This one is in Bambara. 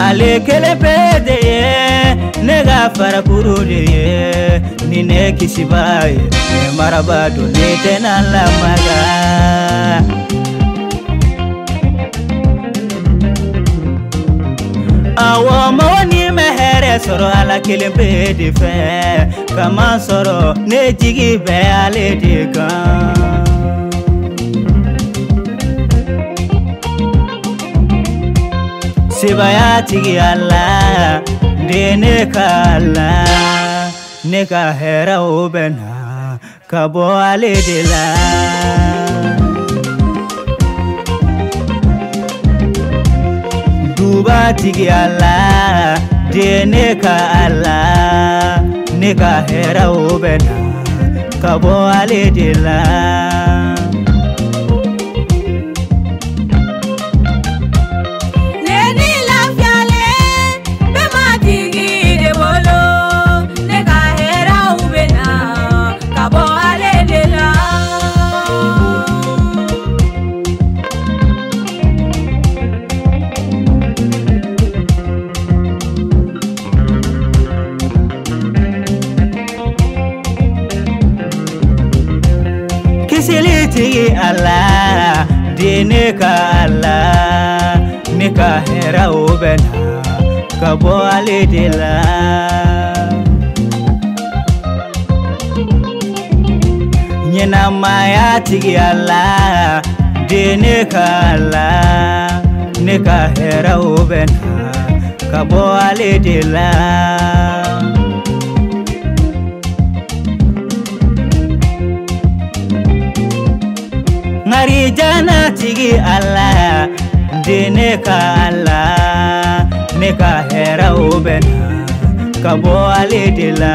Ale kelen pe de ye ne ka farakuru de ye ni ne kisiba ye ne maraba don ne tɛna lamaga. Awɔ mɔgɔ ni mɛ hɛrɛ sɔrɔ Ala kelen pe de fɛ kama sɔrɔ ne jigi bɛ ale de kan. Sebaya tigi Ala de ne ka Ala ne ka hɛrɛw bɛ na ka bɔ ale de la. Duba tigi Ala de ne ka Ala ne ka hɛrɛw bɛ na ka bɔ ale de la. Kisili tigi Ala de ne ka Ala ne ka hɛrɛw bɛ na ka bɔ ale de la. Ɲɛnamaya tigi Ala de ne ka Ala ne ka hɛrɛw bɛ na ka bɔ ale de la. Ngarijana tigi Ala de ne ka Ala ne ka hɛrɛw bɛ na ka bɔ ale de la.